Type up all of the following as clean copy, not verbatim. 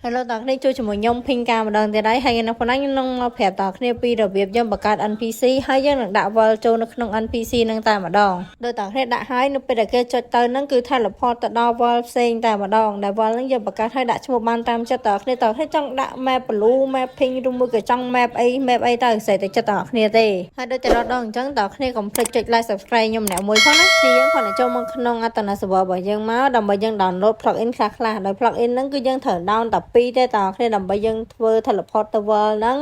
Hello តោះគ្នាជួយជាមួយខ្ញុំភីងការម្ដងទៀតហើយហើយនៅប៉ុណ្ណាខ្ញុំនឹងមកប្រាប់តើគ្នាពីរបៀបយើងបង្កើត NPC ហើយយើងនឹងដាក់ world ចូលនៅក្នុង NPC នឹងតែម្ដងដោយតើគ្នាដាក់ហើយនៅពេលដែលគេចុចទៅហ្នឹងគឺ teleport ទៅដល់ world ផ្សេងតែម្ដងដែល world ហ្នឹងយើងបង្កើតឲ្យដាក់ឈ្មោះបានតាមចិត្តតើគ្នាតើគ្នាចង់ដាក់ map blue, map pink ឬមួយក៏ចង់ map អី map អីទៅស្អីតែចិត្តតើគ្នាទេហើយដូចតែរត់ដងអញ្ចឹងតើគ្នាកុំភ្លេចចុច like subscribe ខ្ញុំម្នាក់មួយផងណាគ្នាយើងគ្រាន់តែចូលមកក្នុងអត្តន server របស់យើងមកដើម្បីយើង download plugin ខ្លះខ្លះដោយ plugin ហ្នឹងគឺយើងត្រូវ down តែពីរទេតើគ្នាដើម្បីយើងធ្វើ teleport ទៅ world ហ្នឹង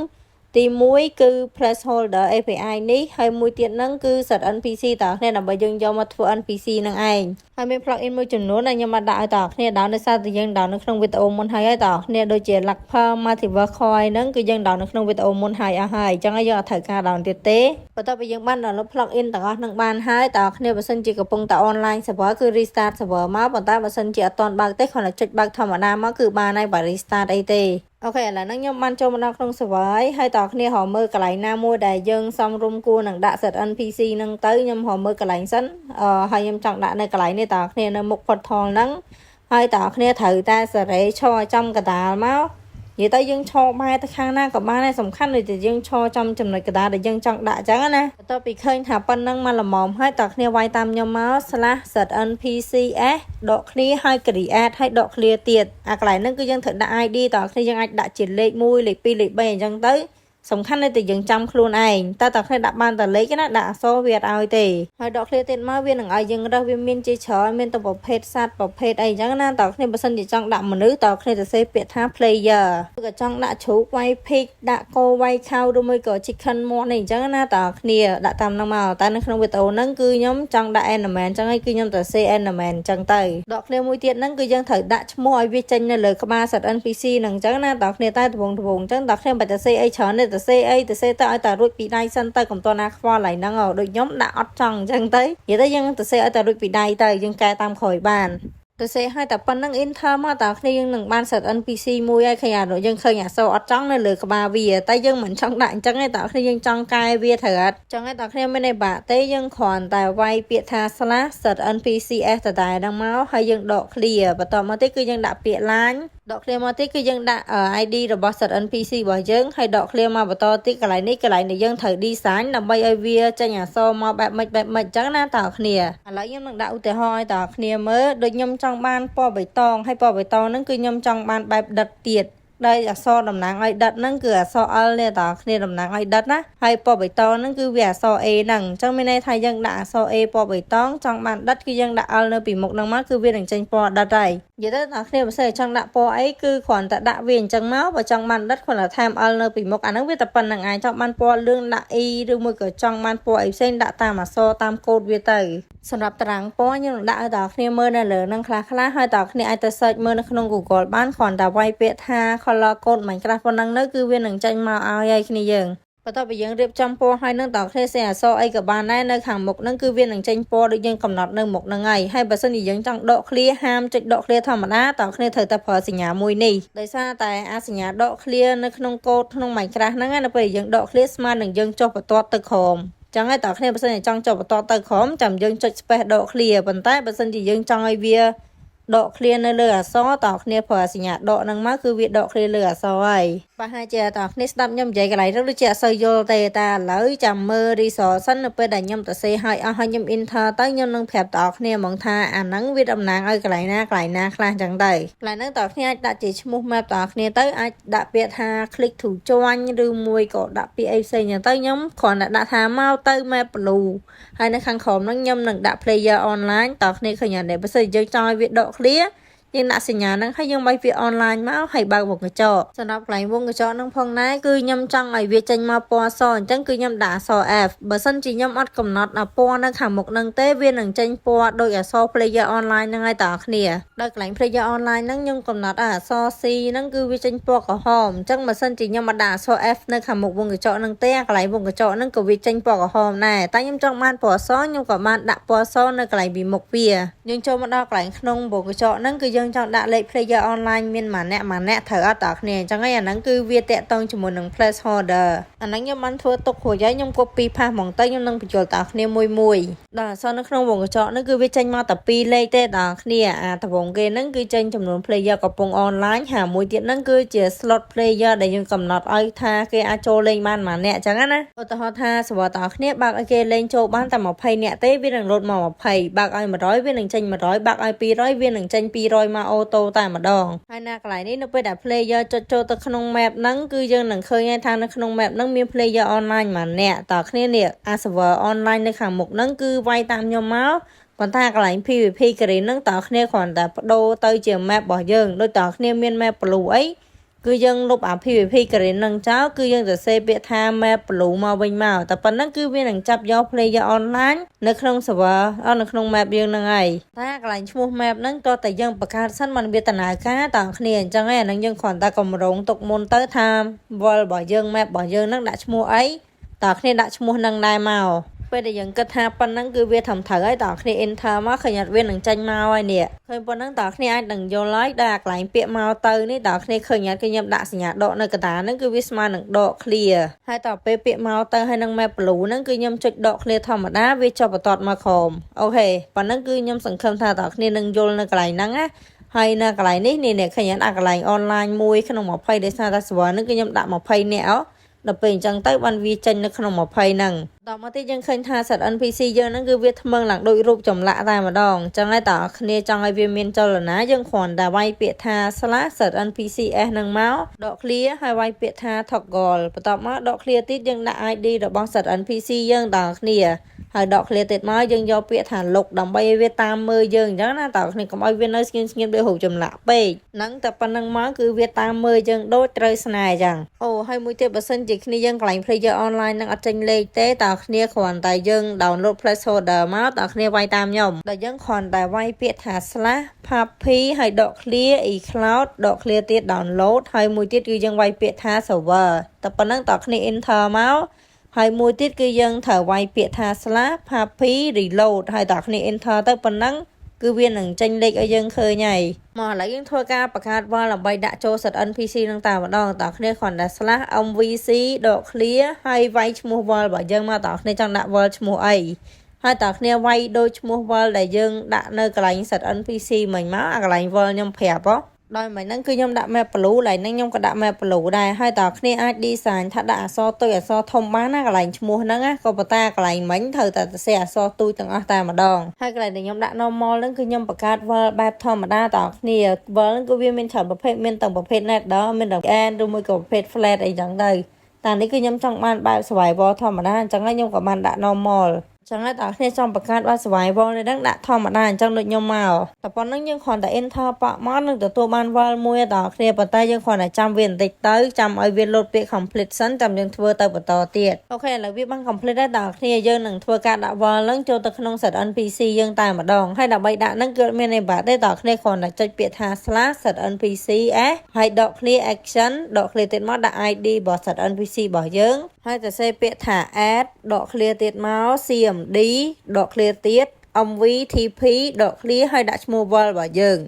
ទី1គឺ placeholder API នេះហើយមួយទៀតហ្នឹងគឺ ZNPC តើគ្នាដើម្បីយើងយកមកធ្វើ NPC ហ្នឹងឯងហើយមាន plugin មួយចំនួនដែលខ្ញុំបានដាក់ឲ្យតើគ្នា down ដោយសារតែយើង down នៅក្នុងវីដេអូមុនហើយហើយតើគ្នាដូចជា Luckper Multiverse Coin ហ្នឹងគឺយើង down នៅក្នុងវីដេអូមុនហើយអស់ហើយអញ្ចឹងយើងអត់ត្រូវការ down ទៀតទេបន្ទាប់ពីយើងបាន download plugin ទាំងអស់ហ្នឹងបានហើយតើគ្នាបើសិនជាកំពុងតែ online server គឺ restart server មកប៉ុន្តែបើសិនជាអត់ទាន់បើកទេគ្រាន់តែចុចបើកធម្មតាមកគឺបានហើយបើ restart អីទេOK ឥឡូវហ្នឹងខ្ញុំបានចូលមកដល់ក្នុង server ហើយហើយតើគ្នារកមើលកន្លែងណាមួយដែលយើងសមរម្យគួរនឹងដាក់ ZNPC ហ្នឹងទៅខ្ញុំរកមើលកន្លែងសិនអឺហើយខ្ញុំចង់ដាក់នៅកន្លែងនេះតើគ្នានៅមុខ portal ហ្នឹងហើយតើគ្នាត្រូវតែសេរីឈរឲ្យចំកដាលមកនិយាយទៅយើងឈរបែរទៅខាងណាក៏បានដែរសំខាន់ដូចតែយើងឈរចំចំណុចកដាលដែលយើងចង់ដាក់អញ្ចឹងណាបន្ទាប់ពីឃើញថាប៉ុណ្ណឹងមកល្មមហើយតើគ្នាវាយតាមខ្ញុំមក /znpcs ដកឃ្លាហើយ create ហើយដកឃ្លាទៀតអាកន្លែងហ្នឹងគឺយើងត្រូវដាក់ ID តើគ្នាយើងអាចដាក់ជាលេខ1លេខ2លេខ3អញ្ចឹងទៅសំខាន់នៅតែយើងចាំខ្លួនឯងតែតើគ្នាដាក់បានតែលេខណាដាក់អក្សរវាអត់ឲ្យទេហើយដកឃ្លាទៀតមកវានឹងឲ្យយើងរើសវាមានជាច្រើនមានតែប្រភេទសត្វប្រភេទអីអញ្ចឹងណាតើគ្នាបើសិនជាចង់ដាក់មនុស្សតើគ្នាទៅសេពាក្យថា player ឬក៏ចង់ដាក់ជ្រូកវាយ pig ដាក់គោវាយ cow ឬមួយក៏ chicken មាន់នេះអញ្ចឹងណាតើគ្នាដាក់តាមហ្នឹងមកតែនៅក្នុងវីដេអូហ្នឹងគឺខ្ញុំចង់ដាក់ Enderman អញ្ចឹងហើយគឺខ្ញុំទៅសេ Enderman អញ្ចឹងទៅដកឃ្លាមួយទៀតហ្នឹងគឺយើងត្រូវដាក់ឈ្មោះឲ្យវាចេញនៅលើក្បាល ZNPC ហ្នឹងអញ្ចឹងណាតើគ្នាតែដបងដបងអញ្ចឹងតើគ្នាមិនបាច់ទៅសេអីច្រើនទេទៅសេអីទៅសេទៅឲ្យតែរួចពីដៃសិនទៅកុំតណាខ្វល់ឡើយហ្នឹងដូចខ្ញុំដាក់អត់ចង់អញ្ចឹងទៅនិយាយទៅយើងទៅសេឲ្យតែរួចពីដៃទៅយើងកែតាមក្រោយបានទៅសេឲ្យតែប៉ុណ្្នឹង enter មកតើគ្នាយើងនឹងបាន ZNPC មួយហើយឃើញអាយើងឃើញអក្សរអត់ចង់នៅលើក្បាលវាតែយើងមិនចង់ដាក់អញ្ចឹងទេតើគ្នាយើងចង់កែវាត្រូវអត់ចង់ឲ្យតើគ្នាមានឯបាក់ទេយើងគ្រាន់តែវាយពាក្យថា /ZNPCS ដដែលហ្នឹងមកហើយយើងដកឃ្លាបន្ទាប់មកទៀតគឺយើងដាក់ពាក្យ line ដកឃ្លាមកទៀតគឺយើងដាក់ ID របស់ ZNPC របស់យើងហើយដកឃ្លាមកបន្តទៀតកន្លែងនេះកន្លែងដែលយើងត្រូវ design ដើម្បីឲ្យវាចេញអក្សរមកបែបម៉េចបែបម៉េចអញ្ចឹងណាតើគ្នាឥឡូវខ្ញុំនឹងដាក់ឧទាហរណ៍ឲ្យតើគ្នាមើលដូចខ្ញុំចង់បានពណ៌បៃតងហើយពណ៌បៃតងហ្នឹងគឺខ្ញុំចង់បានបែបដិតទៀតដែលអក្សរតំណាងឲ្យដិតហ្នឹងគឺអក្សរ L នេះតើគ្នាតំណាងឲ្យដិតណាហើយពណ៌បៃតងហ្នឹងគឺវាអក្សរ A ហ្នឹងអញ្ចឹងមានន័យថាយើងដាក់អក្សរ A ពណ៌បៃតងចង់បានដិតគឺយើងដាក់ L នៅពីមុខហ្នឹងមកគឺវានឹងចេញពណ៌ដិតហើយនិយាយទៅដល់គ្នាបើសិនចង់ដាក់ពណ៌អីគឺគ្រាន់តែដាក់វាអញ្ចឹងមកបើចង់បានដិតគ្រាន់តែថែម L នៅពីមុខអាហ្នឹងវាតែប៉ុណ្្នឹងឯងចង់បានពណ៌លឿងដាក់ E ឬមួយក៏ចង់បានពណ៌អីផ្សេងដាក់តាមអក្សរតាមកូដវាទៅសម្រាប់តារាងពណ៌ខ្ញុំនឹងដាក់ឲ្យដល់គ្នាមើលនៅលើនឹងខ្លះខ្លះហើយតើគ្នាអាចទៅ search មើលនៅក្នុង Google បានគ្រាន់តែវាយពាក្យថា color code Minecraft ប៉ុណ្ណឹងនៅគឺវានឹងចេញមកឲ្យហើយគ្នាយើងបន្ទាប់ពីយើងរៀបចំពណ៌ហើយនឹងតើគ្នាសេអក្សរអីក៏បានដែរនៅខាងមុខហ្នឹងគឺវានឹងចេញពណ៌ដូចយើងកំណត់នៅមុខហ្នឹងហើយហើយបើសិនជាយើងចង់ដកឃ្លាហាមចុចដកឃ្លាធម្មតាតើគ្នាត្រូវតែប្រើសញ្ញាមួយនេះដោយសារតែអាសញ្ញាដកឃ្លានៅក្នុងកូដក្នុង Minecraft ហ្នឹងណាពេលយើងដកឃ្លាស្មើនឹងយើងចុះបន្ទាត់ទៅក្រោមចឹងហើយតើគ្នាបើសិនជាចង់ចុះបន្ទាត់ទៅក្រោមចាំយើងចុច space ដកឃ្លាប៉ុន្តែបើសិនជាយើងចង់ឲ្យវាដកឃ្លានៅលើអក្សរតើគ្នាប្រើសញ្ញាដកហ្នឹងមកគឺវាដកឃ្លាលើអក្សរហើយប្រហែលជាតើគ្នាស្ដាប់ខ្ញុំនិយាយកន្លែងនោះដូចជាអត់សូវយល់ទេតែឥឡូវចាំមើល result សិននៅពេលដែលខ្ញុំទៅសេឲ្យអស់ហើយខ្ញុំ enter ទៅខ្ញុំនឹងប្រាប់តើគ្នាហ្មងថាអាហ្នឹងវាតំណាងឲ្យកន្លែងណាកន្លែងណាខ្លះចឹងទៅកន្លែងហ្នឹងតើគ្នាអាចដាក់ជាឈ្មោះ map តើគ្នាទៅអាចដាក់ពាក្យថា click to join ឬមួយក៏ដាក់ពាក្យអីផ្សេងចឹងទៅខ្ញុំគ្រាន់តែដាក់ថាមកទៅ map blue ហើយនៅខាងក្រោមហ្នឹងខ្ញុំនឹងដាក់ player online តើគ្នាឃើញអត់ទេបើសិនយើងចង់ឲ្យវាដកឃ្លាយើងដាក់សញ្ញាហ្នឹងហើយយើងបាយវាអនឡាញមកហើយបើកវងកញ្ចក់សម្រាប់កន្លែងវងកញ្ចក់ហ្នឹងផងដែរគឺខ្ញុំចង់ឲ្យវាចេញមកពណ៌សអញ្ចឹងគឺខ្ញុំដាក់អក្សរ F បើសិនជាខ្ញុំអត់កំណត់អាពណ៌នៅខាងមុខហ្នឹងទេវានឹងចេញពណ៌ដូចអក្សរ player online ហ្នឹងហើយតើគ្នាដោយកន្លែង player online ហ្នឹងខ្ញុំកំណត់អក្សរ C ហ្នឹងគឺវាចេញពណ៌ក្រហមអញ្ចឹងបើសិនជាខ្ញុំអត់ដាក់អក្សរ F នៅខាងមុខវងកញ្ចក់ហ្នឹងទេអាកន្លែងវងកញ្ចក់ហ្នឹងក៏វាចេញពណ៌ក្រហមដែរតែខ្ញុំចង់បានពណ៌សខ្ញុំក៏បានដាក់ពណ៌សនៅកន្លែងពីមុខវាយើងចូលមកដល់កន្លែងក្នុងវងកញ្ចក់ហ្នឹងគឺយើង យើងចង់ដាក់លេខ player online មានមួយអ្នកមួយអ្នកត្រូវអត់តើគ្នាអញ្ចឹងហើយអាហ្នឹងគឺវាតាក់ទងជាមួយនឹង placeholder អាហ្នឹងខ្ញុំបានធ្វើទុករួចហើយខ្ញុំ copy paste ហ្មងទៅខ្ញុំនឹងបញ្ចូលតើគ្នាមួយមួយដល់អក្សរនៅក្នុងវងកញ្ចក់ហ្នឹងគឺវាចេញមកតែពីរលេខទេដល់គ្នាអាដវងគេហ្នឹងគឺចេញចំនួន player កំពុង online ហើយមួយទៀតហ្នឹងគឺជា slot player ដែលយើងកំណត់ឲ្យថាគេអាចចូលលេងបានមួយអ្នកអញ្ចឹងណាឧទាហរណ៍ថា server តើគ្នាបើកឲ្យគេលេងចូលបានតែ20នាក់ទេវានឹងរត់មក20បើកឲ្យ100វានឹងចេញ100បើកឲ្យ200វានឹងចេញ200មក auto តែម្ដងហើយណាកន្លែងនេះនៅពេលដែល player ចុចចូលទៅក្នុង map ហ្នឹងគឺយើងនឹងឃើញហើយថានៅក្នុង map ហ្នឹងមាន player online មួយនាក់តើគ្នានេះអា server online នៅខាងមុខហ្នឹងគឺវាយតាមខ្ញុំមកប៉ុន្តែកន្លែង PVP green ហ្នឹងតើគ្នាគ្រាន់តែបដូរទៅជា map របស់យើងដូចតើគ្នាមាន map blue អីគឺយើងលុបអា PVP green ហ្នឹងចោលគឺយើងសរសេរពាក្យថា map blue មកវិញមកតែប៉ុណ្្នឹងគឺវានឹងចាប់យក player online នៅក្នុង server អត់នៅក្នុង map យើងហ្នឹងហើយតែកន្លែងឈ្មោះ map ហ្នឹងតោះតែយើងបង្កើតសិនมันវាដំណើរការតើគ្នាអញ្ចឹងឯងអាហ្នឹងយើងគ្រាន់តែកម្រងទុកមុនទៅថា world របស់យើង map របស់យើងហ្នឹងដាក់ឈ្មោះអីតើគ្នាដាក់ឈ្មោះហ្នឹងដែរមកពេលដែលយើងគិតថាប៉ុណ្ណឹងគឺវាត្រឹមត្រូវហើយតើគ្នា enter មកឃើញអត់វានឹងចេញមកហើយនេះឃើញប៉ុណ្ណឹងតើគ្នាអាចនឹងយល់ហើយដល់អាកន្លែងពាក្យមកទៅនេះតើគ្នាឃើញអត់គឺខ្ញុំដាក់សញ្ញាដកនៅកណ្ដាលហ្នឹងគឺវាស្មើនឹងដក clear ហើយតើពេលពាក្យមកទៅហើយនឹង map blue ហ្នឹងគឺខ្ញុំចុចដក clear ធម្មតាវាចុះបន្ទាត់មកក្រោម OK ប៉ុណ្ណឹងគឺខ្ញុំសង្ឃឹមថាតើគ្នានឹងយល់នៅកន្លែងហ្នឹងណាហើយនៅកន្លែងនេះនេះឃើញអត់អាកន្លែង online មួយក្នុង20ដោយសារតែ server ហ្នឹងគឺខ្ញុំដាក់20នាក់ដល់ពេលអញ្ចឹងទៅបានវាចេញនៅក្នុង20ហ្នឹងដល់មកទៀតយើងឃើញថា set NPC យើងហ្នឹងគឺវាថ្មឹងឡើងដូចរូបចម្លាក់តែម្ដងអញ្ចឹងហើយតើគ្នាចង់ឲ្យវាមានចលនាយើងគ្រាន់តែវាយពាក្យថា /set NPC s ហ្នឹងមកដក clear ហើយវាយពាក្យថា toggle បន្ទាប់មកដក clear ទៀតយើងដាក់ ID របស់ set NPC យើងតើគ្នាហើយដក clear ទៀតមកយើងយកពាក្យថា look ដើម្បីឲ្យវាតាមមើលយើងអញ្ចឹងណាតើគ្នាកុំឲ្យវានៅស្ងៀមស្ងៀមដូចរូបចម្លាក់ពេកហ្នឹងតែប៉ុណ្្នឹងមកគឺវាតាមមើលយើងដូចត្រូវស្នេហ៍អញ្ចឹងអូហើយមួយទៀតបើសិនជាគ្នាយើងកន្លែង player online នឹងអត់ចេញលេខទេតើគ្នាគ្រាន់តែយើង download placeholder មកតើគ្នាវាយតាមខ្ញុំដល់យើងគ្រាន់តែវាយពាក្យថា slash puppy ហើយដក clear ecloud ដក clear ទៀត download ហើយមួយទៀតគឺយើងវាយពាក្យថា server តែប៉ុណ្្នឹងតើគ្នា enter មកហើយមួយទៀតគឺយើងត្រូវវាយពាក្យថា slash puppy reload ហើយតើគ្នា enter ទៅប៉ុណ្ណឹងគឺវានឹងចេញលេខឲ្យយើងឃើញហើយមកឥឡូវយើងធ្វើការបង្កើត world ដើម្បីដាក់ចូល set NPC នឹងតែម្ដងតើគ្នាគ្រាន់តែ slash mvc ដក clear ហើយវាយឈ្មោះ world របស់យើងមកតើគ្នាចង់ដាក់ world ឈ្មោះអីហើយតើគ្នាវាយដូចឈ្មោះ world ដែលយើងដាក់នៅកន្លែង set NPC មិញមកអាកន្លែង world ខ្ញុំប្រាប់ហ៎ដោយមិញហ្នឹងគឺខ្ញុំដាក់ map blue ឡើយហ្នឹងខ្ញុំក៏ដាក់ map blue ដែរហើយតើគ្នាអាច design ថាដាក់អក្សរតូចអក្សរធំបានណាកន្លែងឈ្មោះហ្នឹងណាក៏ប៉ុន្តែកន្លែងមិញត្រូវតែសរសេរអក្សរទូចទាំងអស់តែម្ដងហើយកន្លែងដែលខ្ញុំដាក់ normal ហ្នឹងគឺខ្ញុំបង្កើត world បែបធម្មតាតើគ្នា world ហ្នឹងគឺវាមានច្រើនប្រភេទមានទាំងប្រភេទ nether មានទាំង end ឬមួយក៏ប្រភេទ flat អីចឹងទៅតែនេះគឺខ្ញុំចង់បានបែប survival ធម្មតាអញ្ចឹងហើយខ្ញុំក៏បានដាក់ normal ចឹងហើយតើគ្នាចង់បង្កើតបែប survival នេះដឹងដាក់ធម្មតាអញ្ចឹងដូចខ្ញុំមកតែប៉ុណ្្នឹងយើងគ្រាន់តែ enter ប៉ក់មកនឹងទទួលបាន world មួយតើគ្នាប៉ុន្តែយើងគ្រាន់តែចាំវាបន្តិចទៅចាំឲ្យវាលោតពាក្យ complete សិនចាំយើងធ្វើទៅបន្តទៀត OK ឥឡូវវាបាន complete ហើយតើគ្នាយើងនឹងធ្វើការដាក់ world ហ្នឹងចូលទៅក្នុង set NPC យើងតែម្ដងហើយដើម្បីដាក់ហ្នឹងគឺអត់មានអីបាក់ទេតើគ្នាគ្រាន់តែចុចពាក្យថា slash set NPC s ហើយដក clear action ដក clear ទៀតមកដាក់ ID របស់ set NPC របស់យើងហើយសរសេរពាក្យថា add ដក clear ទៀតមក cmd ដក clear ទៀត mvtp ដក clear ហើយដាក់ឈ្មោះ world របស់យើង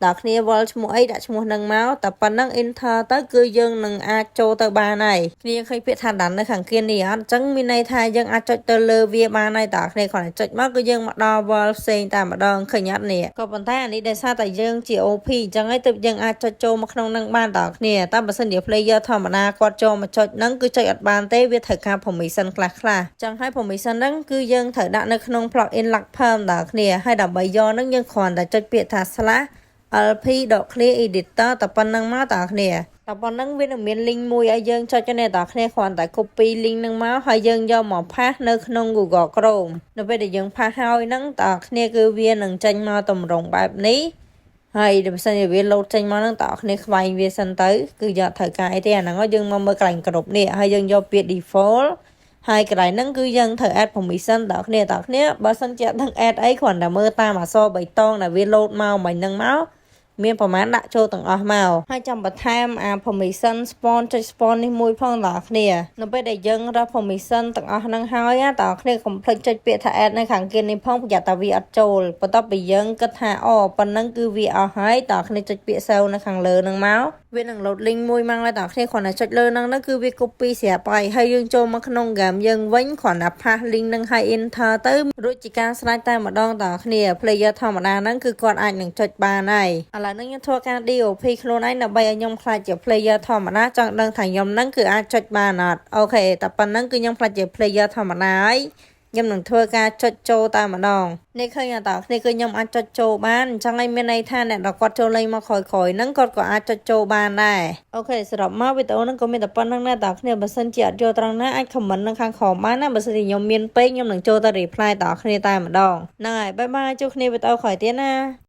ដល់គ្នា world ឈ្មោះអីដាក់ឈ្មោះនឹងមកតែប៉ុណ្ណឹង enter ទៅគឺយើងនឹងអាចចូលទៅបានហើយគ្នាឃើញពាក្យថា done នៅខាងគៀននេះអត់អញ្ចឹងមានន័យថាយើងអាចចុចទៅលើវាបានហើយតើគ្នាគ្រាន់តែចុចមកគឺយើងមកដល់ world ផ្សេងតែម្ដងឃើញអត់នេះក៏ប៉ុន្តែអានេះដោយសារតែយើងជា OP អញ្ចឹងហើយទើបយើងអាចចុចចូលមកក្នុងនឹងបានតើគ្នាតែបើសិនជា player ធម្មតាគាត់ចូលមកចុចហ្នឹងគឺចុចអត់បានទេវាត្រូវការ permission ខ្លះខ្លះអញ្ចឹងហើយ permission ហ្នឹងគឺយើងត្រូវដាក់នៅក្នុង plugin LuckPerms តើគ្នាហើយដើម្បីយកហ្នឹងយើងគ្រាន់តែចុចពាក្យថា slash lp .clear editor តែប៉ុណ្្នឹងមកតើគ្នាតែប៉ុណ្្នឹងវានឹងមាន link មួយឲ្យយើងចុចនេះតើគ្នាគ្រាន់តែ copy link ហ្នឹងមកហើយយើងយកមក paste នៅក្នុង Google Chrome នៅពេលដែលយើង paste ហើយហ្នឹងតើគ្នាគឺវានឹងចេញមកតម្រងបែបនេះហើយបើសិនជាវាលោតចេញមកហ្នឹងតើគ្នាខ្វែងវាសិនទៅគឺយកត្រូវការអីទេអាហ្នឹងយើងមកមើលកន្លែងគ្រប់នេះហើយយើងយកពាក្យ default ហើយកន្លែងហ្នឹងគឺយើងត្រូវ add permission ដល់គ្នាដល់គ្នាបើសិនជាអត់ដឹង add អីគ្រាន់តែមើលតាមអក្សរបៃតងដែលវាលោតមកមិញហ្នឹងមក មានប្រមាណដាក់ចូលទាំងអស់មកហើយចាំបន្ថែមអា permission spawn ចុច spawn នេះមួយផងដល់គ្នានៅពេលដែលយើងរក permission ទាំងអស់ហ្នឹងហើយណាតើគ្នាកុំភ្លេចចុចពាក្យថា add នៅខាងគេនេះផងប្រយ័ត្នតែវាអត់ចូលបន្ទាប់ពីយើងគិតថាអូប៉ុណ្ណឹងគឺវាអស់ហើយតើគ្នាចុចពាក្យ save នៅខាងលើហ្នឹងមកវានឹង load link មួយមកហើយតើគ្នាគ្រាន់តែចុចលើហ្នឹងទៅគឺវា copy ស្រាប់ហើយហើយយើងចូលមកក្នុង game យើងវិញគ្រាន់តែ paste link ហ្នឹងឲ្យ enter ទៅរួចជាការស្រេចតែម្ដងតើគ្នា player ធម្មតាហ្នឹងគឺគាត់អាចនឹងចុចបានហើយឥឡូវហ្នឹងខ្ញុំធ្វើការ DOP ខ្លួនឯងដើម្បីឲ្យខ្ញុំក្លាយជា player ធម្មតាចង់ដឹងថាខ្ញុំហ្នឹងគឺអាចចុចបានអត់OK តែប៉ុណ្ណឹងគឺខ្ញុំក្លាយជា player ធម្មតាហើយខ្ញុំនឹងធ្វើការចុចចូលតែម្ដងនេះឃើញអត់តើគ្នាគឺខ្ញុំអាចចុចចូលបានអញ្ចឹងឯងមានន័យថាអ្នកដែលគាត់ចូលលេងមកក្រោយៗហ្នឹងគាត់ក៏អាចចុចចូលបានដែរ OK សរុបមកវីដេអូហ្នឹងក៏មានតែប៉ុណ្ណឹងដែរតើគ្នាបើសិនជាអត់យល់ត្រង់ណាអាច comment នៅខាងក្រោមបានណាបើសិនជាខ្ញុំមានពេកខ្ញុំនឹងចូលទៅ reply តើគ្នាតែម្ដងហ្នឹងហើយ bye bye ជួបគ្នាវីដេអូក្រោយទៀតណា។